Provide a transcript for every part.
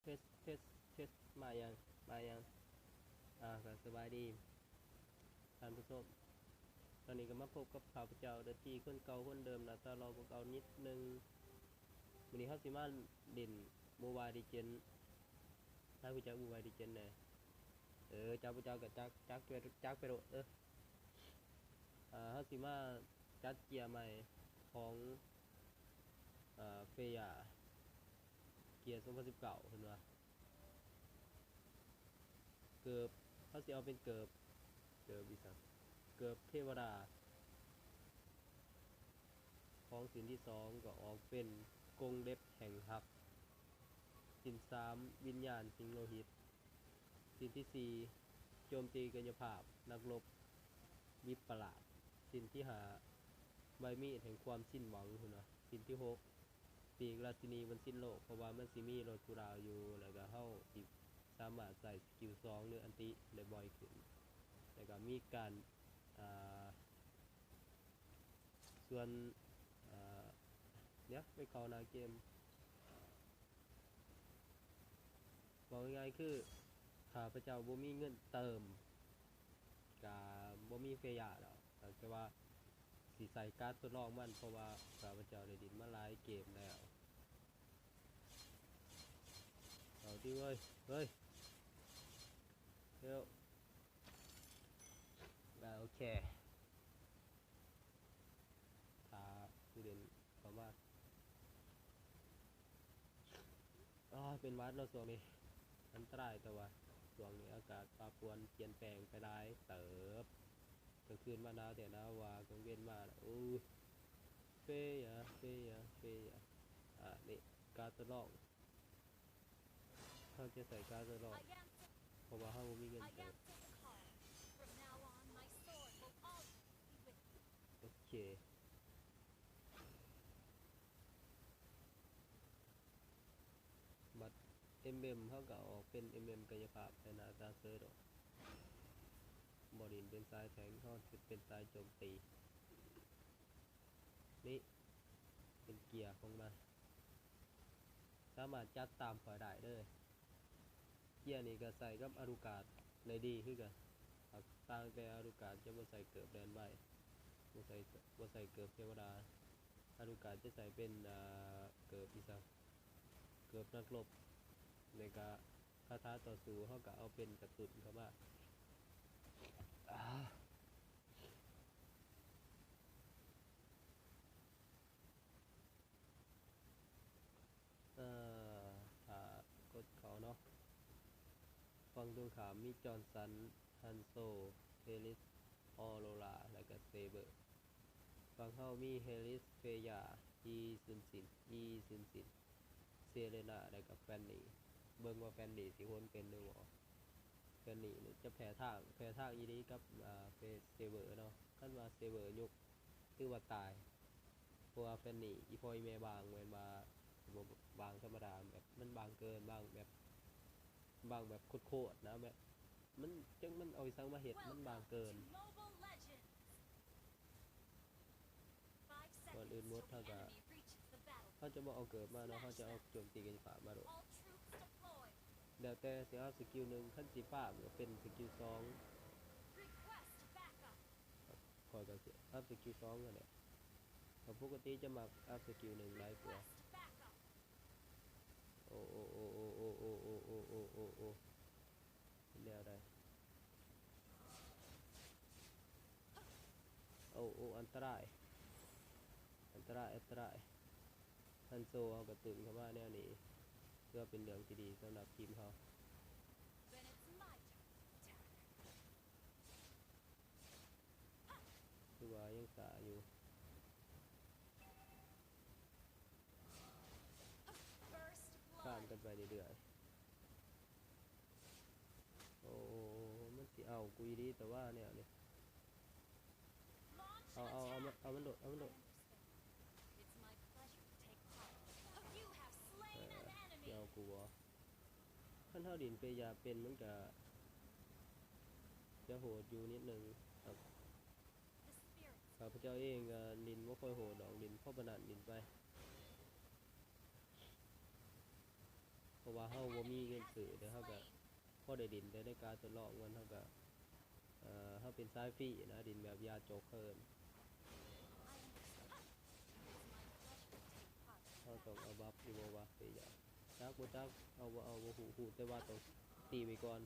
ເທສ ເທສ ເທສ ມາຍັງ ມາຍັງ? ອ່າ ກໍສະບາຍດີທ່ານຜູ້ຊົມ. ຕອນນີ້ກໍມາພົບກັບຂ້າພະເຈົ້າ ເດອຈີ ຄົນເກົ່າຄົນເດີມ ໜ້າຕາຫຼໍ່ກວ່າເກົ່ານິດໜຶ່ງ. ມື້ນີ້ເຮົາຊິມາຫຼິ້ນໂມບາຍເລເຈນ. ໃຜຮູ້ຈັກໂມບາຍເລເຈນແດ່? ເອີ ຈັກບໍ່ຈັກກໍຈັກ ຈັກໄປ ຈັກໄປໂລດ. ເອີ ອ່າ ເຮົາຊິມາຈັດເກຍໃໝ່ຂອງ ເຟຢາ ເກຍສອງພັນສິບເກົ້າ ເພິ່ນວ່າ ເກີບ ເຮົາຊິເອົາເປັນເກີບ ເກີບອີ່ຫຍັງ ເກີບເທວະດາ ຂອງສິນທີສອງກໍອອກເປັນກົງເລັບແຫ່ງຮັກ, ສິນສາມ ວິນຍານສິງໂລຫິດ, ສິນທີສີ່ ໂຈມຕີກາຍະພາບນັກລົບວິປະຫຼາດ, ສິນທີຫ້າ ໃບມີດແຫ່ງຄວາມສິ້ນຫວັງພຸ້ນນະ, ສິນທີຫົກ ປີກລາຊິນີວັນສິ້ນໂລກ ເພາະວ່າມັນຊິມີໂລດຄູດາວຢູ່ ແລ້ວກໍເຮົາຊິສາມາດໃຊ້ສະກິວສອງ ຫຼື ອັນຕິໄດ້ບ່ອຍຂຶ້ນ ແລ້ວກໍມີການ ອ່າ ສ່ວນ ອ່າ ດຽວໄປເຂົ້າໜ້າເກມ. ເວົ້າງ່າຍໆຄື ຂ້າພະເຈົ້າບໍ່ມີເງິນເຕີມ ກະບໍ່ມີເຟຢາດອກ ແຕ່ວ່າຊິໃສ່ກາດທົດລອງມັນ ເພາະວ່າຂ້າພະເຈົ້າໄດ້ຫຼິ້ນມາຫຼາຍເກມແລ້ວ. ເອົາຕິເວີຍ ເຮີ້ຍ ເຮັວ ອ່າ ໂອເຄ ຖ້າຜູ້ຫຼິ້ນເຂົ້າມາ. ອາ ເປັນຫວັດເນາະຊ່ວງນີ້ ອັນຕະລາຍ ແຕ່ວ່າຊ່ວງນີ້ອາກາດປາປວນປ່ຽນແປງໄປຫຼາຍເຕີບ. ກາງຄືນມາໜາວແທ້ໜາວວ່າ ກາງເວັນມາ ໂອ້ຍ ເຟຢາ ເຟຢາ ເຟຢາ. ອາ ນີ້ກາດທົດລອງ ເຮົາຈະໃສ່ກາດທົດລອງ ເພາະວ່າເຮົາບໍ່ມີເງິນເຕີມ. ໂອເຄ. ບັດເອັມເອັມ ເຮົາກໍເອົາອອກເປັນເອັມເອັມກາຍະພາບໃຫ້ໜ້າຕາເສີໂດດ ບໍ່ຫຼິ້ນເປັນສາຍແທງ ເຮົາຊິເປັນສາຍໂຈມຕີ. ນີ້ເປັນເກຍຂອງມັນ ສາມາດຈັດຕາມຂ້ອຍໄດ້ເດີ້. ເກຍນີ້ກໍໃຊ້ກັບອາລູກາດໄດ້ດີຄືກັນ ຕ່າງແຕ່ອາລູກາດຈະບໍ່ໃສ່ເກີບແລ່ນໄວ ບໍ່ໃສ່ ບໍ່ໃສ່ເກີບເທວະດາ. ອາລູກາດຈະໃສ່ເປັນ ເອີ ເກີບອີ່ຫຍັງ ເກີບນັກລົບ ແລ້ວກະຄາຖາຕໍ່ສູ້ເຮົາກະເອົາເປັນກະຕຸ້ນເຂົ້າມາ. ອາ ເອີ ຖ້າກົດເຂົ້າເນາະ ຝັ່ງຕົງຂ້າມມີຈອນສັນ, ຮັນໂຊ, ເຮລິສ, ອໍໂຣລາ ແລ້ວກະເຊເບີ. ຝັ່ງເຮົາມີເຮລິສ, ເຟຢາ, ອີຊຸນຊິນ, ອີຊຸນຊິນ, ເຊເຣນາ ແລ້ວກະແຟນນີ. ເບິ່ງວ່າແຟນນີຊິໂຫນເປັນຫຼືບໍ່. ແຟນນີນີ້ຈະແພ້ທາງ, ແພ້ທາງອີ່ຫຼີກັບ ອາ ເຊເບີເນາະ. ຄັນວ່າເຊເບີຍຸກ ຖືວ່າຕາຍ ເພາະວ່າແຟນນີ ອີ່ພໍ່ອີ່ແມ່ບາງ ແມ່ນວ່າບໍ່ບາງທຳມະດາ ແບບມັນບາງເກີນ ບາງແບບ ບາງແບບໂຄດໆນະ ແບບມັນ ຈັກມັນເອົາອີ່ຫຍັງມາເຮັດ ມັນບາງເກີນ. ກ່ອນອື່ນໝົດ ເຮົາກະ ເຮົາຈະບໍ່ເອົາເກີບມາເນາະ ເຮົາຈະເອົາໂຈມຕີກາຍະພາບມາໂລດ ແລ້ວແຕ່ຊິເອົາສະກິວໜຶ່ງ ຄັນຊິຟາມກໍເປັນສະກິວສອງ ຂ້ອຍກໍຊິອັບສະກິວສອງຫັ້ນແຫຼະ ເພາະປົກກະຕິຈະມັກອັບສະກິວໜຶ່ງຫຼາຍກວ່າ. ໂອ້ ໂອ້ ເປັນແນວໃດ? ໂອ້ ໂອ້ ອັນຕະລາຍ ອັນຕະລາຍ ອັນຕະລາຍ. ຮັນໂຊເຮົາກະຕຸ້ນເຂົ້າມາແນວນີ້ ຖືວ່າເປັນເລື່ອງທີ່ດີສຳລັບທີມເຮົາ. ຄືວ່າຍັງຊ້າຢູ່ ຟາມກັນໄປເລື້ອຍໆ. ໂອ້ ມັນຊິເອົາກູອີ່ຫຼີ ແຕ່ວ່າແນວນີ້ ເອົາ ເອົາ ເອົາມັນ ເອົາມັນໂລດ ເອົາມັນໂລດ. ເອີ ຊິເອົາກູບໍ່? ຄັນເຮົາຫຼິ້ນເຟຢາເປັນ ມັນກະຈະໂຫດຢູ່ນິດໜຶ່ງ. ຂ້າພະເຈົ້າເອງກະຫຼິ້ນບໍ່ຄ່ອຍໂຫດດອກ ຫຼິ້ນພໍປານນັ້ນ ຫຼິ້ນໄປ. ເພາະວ່າເຮົາບໍ່ມີເງິນຊື້ເດ້ ເຮົາກໍພໍໄດ້ຫຼິ້ນແຕ່ໃນການທົດລອງມັນ ເຮົາກໍ ເອີ ເຮົາເປັນສາຍຟຣີນະ ຫຼິ້ນແບບຢ່າໂຈກເກີນ ເຮົາຕ້ອງເອົາບັບຢູ່ບໍ່ວະ ເພຍາ ຈັກບໍ່ຈັກ ເອົາບໍ່ເອົາບໍ່ຮູ້ ຮູ້ແຕ່ວ່າຕ້ອງຕີໄວ້ກ່ອນ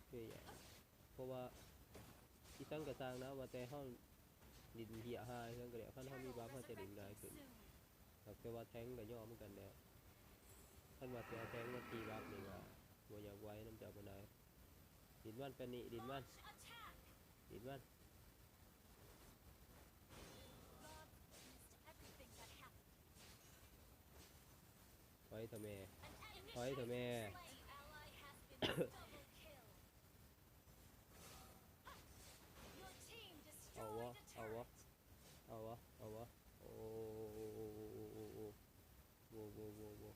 ເພຍາ ເພາະວ່າອີ່ຫຍັງກໍຊ່າງນະ ວ່າແຕ່ເຮົາຫຼິ້ນເຫຍຫາອີ່ຫຍັງກໍແລ້ວ ຄັນເຮົາມີບັບເຮົາຈະຫຼິ້ນງ່າຍຂຶ້ນ ຫາກແຕ່ວ່າແທ້ງກໍຍອມຄືກັນແຫຼະ ຄັນວ່າຊິເອົາແທ້ງມາຕີບັບນີ້ກໍບໍ່ຢາກໄຫວນຳເຈົ້າປານໃດ ຫຼິ້ນມັນແປນນີ້ ຫຼິ້ນມັນ ຫຼິ້ນມັນ. ຖອຍເຖາະແມ່ ຖອຍເຖາະແມ່ ເອົາວະ ເອົາວະ ເອົາວະ ເອົາວະ ໂອ້ ໂອ້ ໂອ້ ໂອ້ ໂອ້ ໂອ້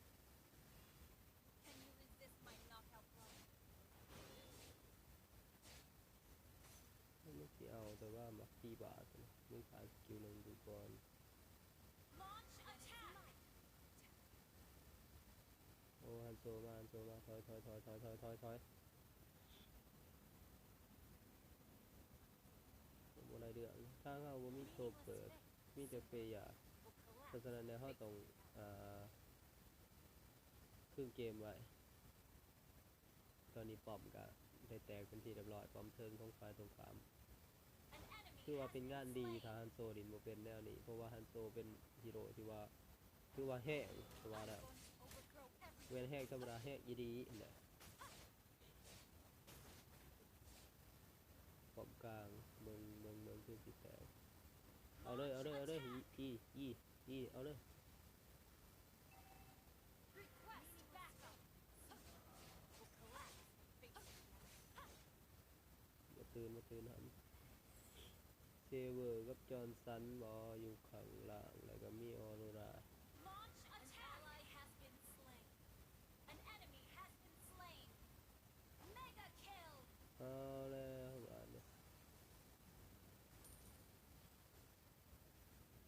ມັນຊິເອົາແຕ່ວ່າມັກຕີບາດ ມຶງຂາຍສະກິວໜຶ່ງດູກ່ອນ ໂອ້ ຮັນໂຊມາ ຮັນໂຊມາ ຖອຍ ຖອຍ ຖອຍ ບໍ່ໄດ້ເລື່ອງ ທາງເຮົາບໍ່ມີໂຕເກີດ ມີແຕ່ເຟຍາ ເພາະສະນັ້ນແລ້ວເຮົາຕ້ອງ ອ່າ ຄຶງເກມໄວ້. ຕອນນີ້ປ້ອມກະໄດ້ແຕກເປັນທີ່ຮຽບຮ້ອຍ ປ້ອມເທິງຂອງຝ່າຍຕົງຂ້າມ ຖືວ່າເປັນງານດີ ຖ້າຮັນໂຊຫຼິ້ນບໍ່ເປັນແນວນີ້ ເພາະວ່າຮັນໂຊເປັນຮີໂຣທີ່ວ່າ ຖືວ່າແຮງ ກໍວ່າໄດ້ ແມ່ນແຮງທຳມະດາ ແຮງອີ່ຫຼີຫັ້ນແຫຼະ. ປ້ອມກາງ ເບິ່ງ ເບິ່ງ ເບິ່ງຄືຊິແຕກ ເອົາເລີຍ ເອົາເລີຍ ເອົາເລີຍ ອີ ອີ ອີ ເອົາເລີຍ Request backup. Will collapse. ບໍ່ຕື່ນ ບໍ່ຕື່ນຫັ້ນ ເຊເວີກັບຈອນສັນບໍ ຢູ່ຂ້າງລ່າງ ແລ້ວກໍມີອອໂຣຣາ Launch attack. An ally has been slain. An enemy has been slain. Mega kill. ເອົາແລ້ວບາດນີ້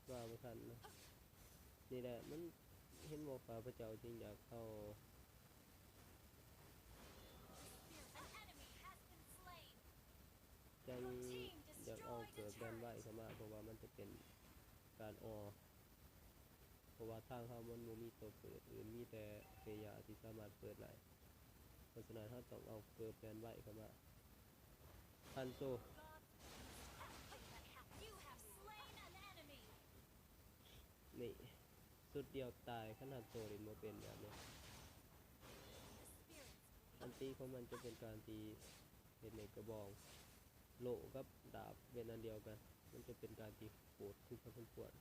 ມາບໍ່ທັນນະ ນີ້ແຫຼະ ມັນເຫັນບໍ່ ຂ້າພະເຈົ້າຈຶ່ງຢາກເອົາ ຈັ່ງຢາກເອົາເກີບແດນໄວເຂົ້າມາ ເພາະວ່າມັນຈະເປັນການອໍ ເພາະວ່າທາງເຮົາມັນບໍ່ມີຕົວເປີດອື່ນ ມີແຕ່ເຟຍາທີ່ສາມາດເປີດໄດ້ ເພາະສະນັ້ນເຮົາຕ້ອງເອົາເກີບແດນໄວເຂົ້າມາ ຮັນໂຊ ນີ້ ຊຸດດຽວຕາຍ ຄັນຮັນໂຊຫຼິ້ນບໍ່ເປັນແບບນີ້ ອັນຕິຂອງມັນຈະເປັນການທີ່ເຮັດໃຫ້ກະບອງໂລ່ກັບດາບເປັນອັນດຽວກັນ ມັນຈະເປັນການທີ່ໂຫດຄືກັນສົມຄວນ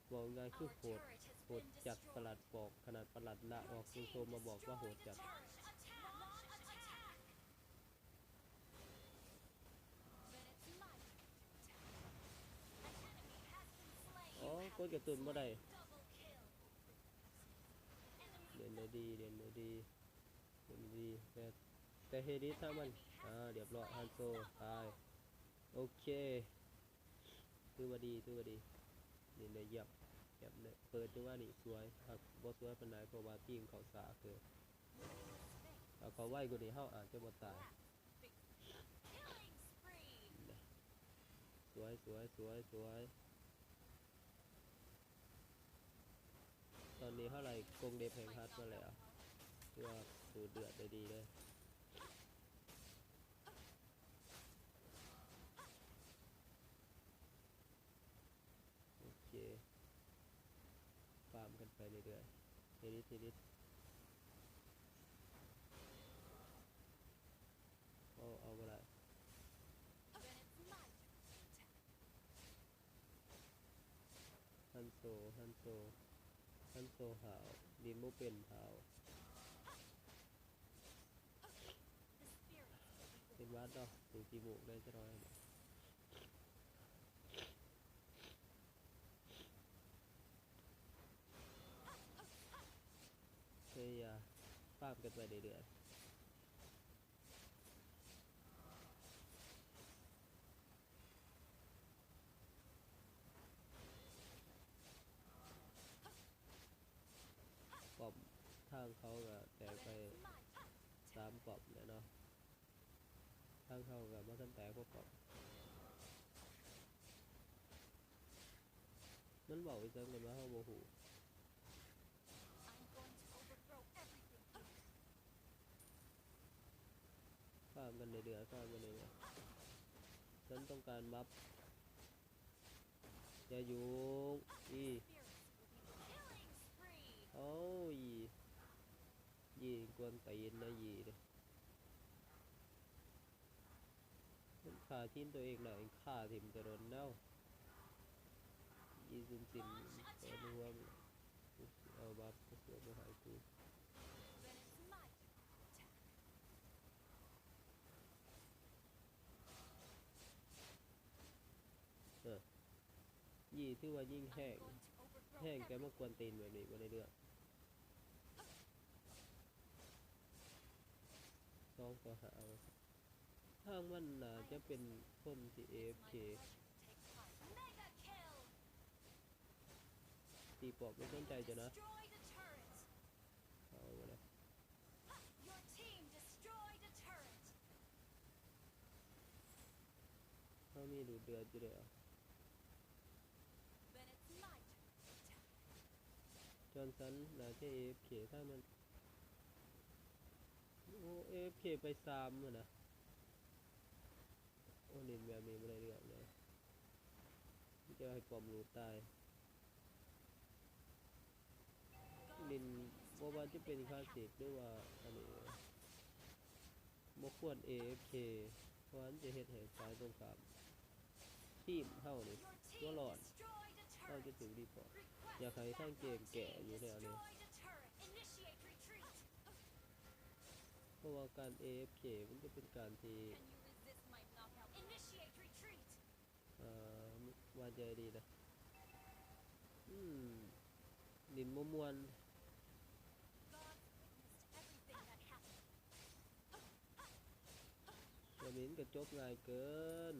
ເວົ້າງ່າຍຄືໂຫດ ໂຫດຈັດ ປະຫຼັດບອກ ຂະໜາດປະຫຼັດລາອອກຍັງໂທມາບອກວ່າໂຫດຈັດ. ອໍ ກົດກະຕຸ້ນບໍ່ໄດ້ ເລ່ນໄດ້ດີ ເລ່ນໄດ້ດີ ເລ່ນໄດ້ດີ ແຕ່ ແຕ່ເຮດິດທາງມັນ ອ່າ ລຽບຮ້ອຍ ຮັນໂຊຕາຍ ໂອເຄ ຖືວ່າດີ ຖືວ່າດີ ເລ່ນໄດ້ຢ້ຽມ ຢ້ຽມເລີຍ ເປີດຈັງຫວະນີ້ສວຍ ຫາກບໍ່ສວຍປານໃດ ເພາະວ່າທີມເຂົາຊ້າເກີນ ຖ້າເຂົາໄວກວ່ານີ້ ເຮົາອາດຈະບໍ່ຕາຍ Killing spree. ສວຍ ສວຍ ສວຍ ສວຍ ຕອນນີ້ເຮົາໄລ່ກົງເດັບແຫ່ງຮັດມາແລ້ວ ຖືວ່າດູດເດືອດໄດ້ດີເລີຍ ໂອເຄ ຟາມກັນໄປເລື້ອຍໆ ເຮດິດ ເຮດິດ ເອົາ ເອົາບໍ່ໄດ້ ຮັນໂຊ ຮັນໂຊ ຮັນໂຊຫ້າວ ຫຼິ້ນບໍ່ເປັນຫ້າວ ເປັນຫວັດເນາະ ເປັນຂີ້ມູກໄດ້ຈັກໜ້ອຍ ພະຍາຍາມຟາມກັນໄປເລື້ອຍໆ. ງເຂົາກໍແຕກໄປສາມປ້ອມແລ້ວເນາະ ທາງເຮົາກໍບໍ່ທັນແຕກພໍປ້ອມ. ມັນເວົ້າອີ່ຫຍັງກັນວະ ເຮົາບໍ່ຮູ້. ຟາມກັນເລື້ອຍໆ ຟາມກັນເລື້ອຍໆ. ເພິ່ນຕ້ອງການບັບ. ຢ່າຫຍຸ້ງ ອີ່ ໂອ້ຍ ຢີ່ກວນຕີນນະ ຢີ່ເດ້. ມັນຂ້າທີມຕົວເອງໄດ້ ຂ້າທີມແຕ່ດົນແລ້ວ. ຢີ່ຊິນຊິນ ເປີດຮ່ວມ ເອົາບັບ ເສືອບໍ່ໃຫ້ກູ. ເອີ ຢີ່ຖືວ່າຍິງແຮງ ແຮງແຕ່ມາກວນຕີນແບບນີ້ບໍ່ໄດ້ເລື່ອງ. ສອງຕໍ່ຫ້າ ທາງມັນໜ້າຈະເປັນຄົນທີ່ເອເອັຟເຄ ຕີປ້ອມບໍ່ສົນໃຈເຈົ້ານະ ເອົາມາເລີຍ. Your team destroyed a turret. ເຮົາມີດູດເດືອດຢູ່ເດ້. Then it's my turn to attack. ຈອນສັນໜ້າຈະເອເອັຟເຄທາງນັ້ນ. ໂອ້ ເອເອັຟເຄໄປສາມຫັ້ນນະ. ໂອ້ ຫຼິ້ນແບບນີ້ບໍ່ໄດ້ເລື່ອງເລີຍ ມີແຕ່ໃຫ້ປ້ອມຫຼຸດຕາຍ. ຫຼິ້ນບໍ່ວ່າຈະເປັນຄລາສສິກ ຫຼືວ່າອັນນີ້ ບໍ່ຄວນເອເອັຟເຄ ເພາະວ່າມັນຈະເຮັດໃຫ້ຝ່າຍຕົງຂ້າມ ທີມເຮົານີ້ຫົວຮ້ອນ ເຮົາຈະຖືກຣີພອດ. ຢາກໃຫ້ທາງເກມແກ້ຢູ່ແນວນີ້ ເພາະວ່າການເອເອັຟເຄມັນຈະເປັນການທີ່ ເອີ ວ່າໃຈດີນະ. ອືມ ຫຼິ້ນບໍ່ມ່ວນ ແບບນີ້ມັນກໍຈົບງ່າຍເກີນ.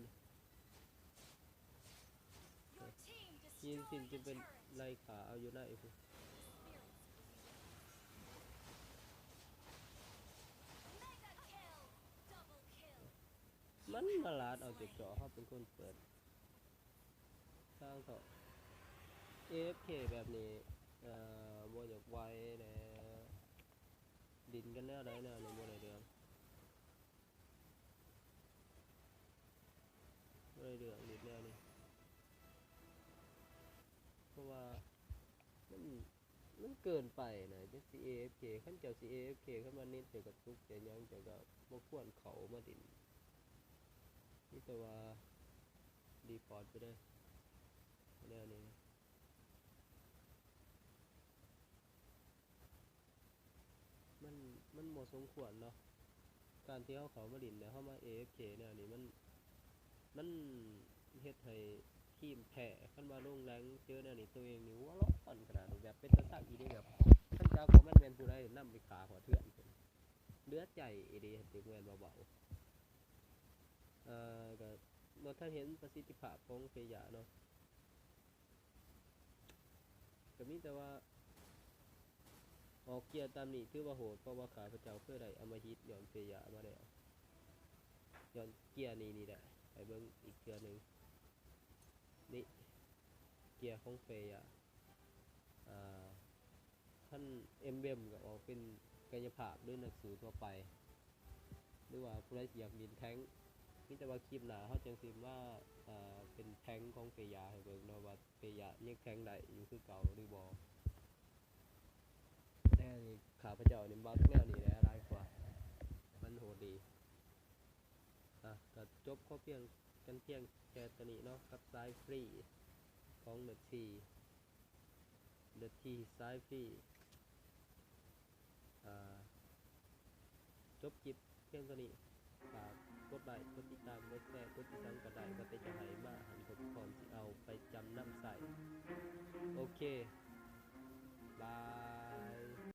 ຍິງຊິນຈຶ່ງເປັນໄລ່ຂ້າເອົາຢູ່ໃນພຸ້ນ. ມັນມາລາດເອົາແຕ່ເຈາະ ເຮົາເປັນຄົນເປີດທາງເຂົ້າ. ເອເອັຟເຄແບບນີ້ ເອີ ບໍ່ຢາກໄຫວແຫຼະ. ດິນກັນແນວໃດແນວນີ້ ບໍ່ໄດ້ເລື່ອງ ບໍ່ໄດ້ເລື່ອງດິນແນວນີ້ ເພາະວ່າມັນ ມັນເກີນໄປນະ ຈັກຊິເອເອັຟເຄ ຄັນເຈົ້າຊິເອເອັຟເຄ ຄັນວ່າເນັດເຈົ້າກະຕຸກ ເຈົ້າຫຍັງ ເຈົ້າກະບໍ່ຄວນເຂົ້າມາດິນ ມີແຕ່ວ່າຣີພອດໄປເດີ ແນວນີ້. ມັນ ມັນບໍ່ສົມຄວນເນາະ ການທີ່ເຮົາເຂົ້າມາຫຼິ້ນແລ້ວເຮົາມາເອເອັຟເຄແນວນີ້ ມັນ ມັນເຮັດໃຫ້ທີມແພ້. ຄັນວ່າລົງແລງເຈີແນວນີ້ ໂຕເອງນີ້ຫົວຮ້ອນຂະໜາດ ແບບເປັນຕາຊັກອີ່ຫຼີ ແບບຄັນຈັກວ່າມັນແມ່ນຜູ້ໃດນຳໄປຂ້າຮອດເຮືອນ ເຫຼືອໃຈອີ່ຫຼີ ຖືກແມ່ນເບົາໆ. ເອີ ກະບໍ່ທັນເຫັນປະສິດທິພາບຂອງເຟຢາເນາະ. ກໍມີແຕ່ວ່າອອກເກຍຕາມນີ້ຖືວ່າໂຫດ ເພາະວ່າຂ້າພະເຈົ້າເຄີຍໄດ້ອຳມະຫິດຍ້ອນເຟຢາມາແລ້ວ ຍ້ອນເກຍນີ້ນີ້ແຫຼະ. ໃຫ້ເບິ່ງອີກເທື່ອໜຶ່ງ ນີ້ເກຍຂອງເຟຢາ ອ່າ ຄັນເອັມເບັມກໍອອກເປັນກາຍະພາບ ຫຼື ນັກສູ້ທົ່ວໄປ ຫຼືວ່າຜູ້ໃດຊິຢາກຫຼິ້ນແທັງ ມີແຕ່ວ່າຄລິບໜ້າເຮົາຈັ່ງຊິມາ ເປັນແທັງຂອງເຟຢາໃຫ້ເບິ່ງເນາະ ວ່າເຟຢາຍັງແທັງໄດ້ຢູ່ຄືເກົ່າຫຼືບໍ່. ແຕ່ນີ້ຂ້າພະເຈົ້ານີ້ມັກແນວນີ້ແຫຼະຫຼາຍກວ່າ ມັນໂຫດດີ. ອ່ະ ກໍຈົບຂໍພຽງ ກັນພຽງແຕ່ໂຕນີ້ເນາະ ກັບສາຍຟຣີຂອງເດີທີ ເດີທີສາຍຟຣີ ອ່າ ຈົບຄລິບພຽງເທົ່ານີ້. ຝາກກົດໄລ ກົດຕິດຕາມ ກົດແຊ ກົດອີ່ຫຍັງກໍໄດ້ ວ່າແຕ່ຈະໃຫ້ມາຫັ້ນ ກໍພ້ອມຊິເອົາໄປຈຳນຳໃຊ້. ໂອເຄ ບາຍ.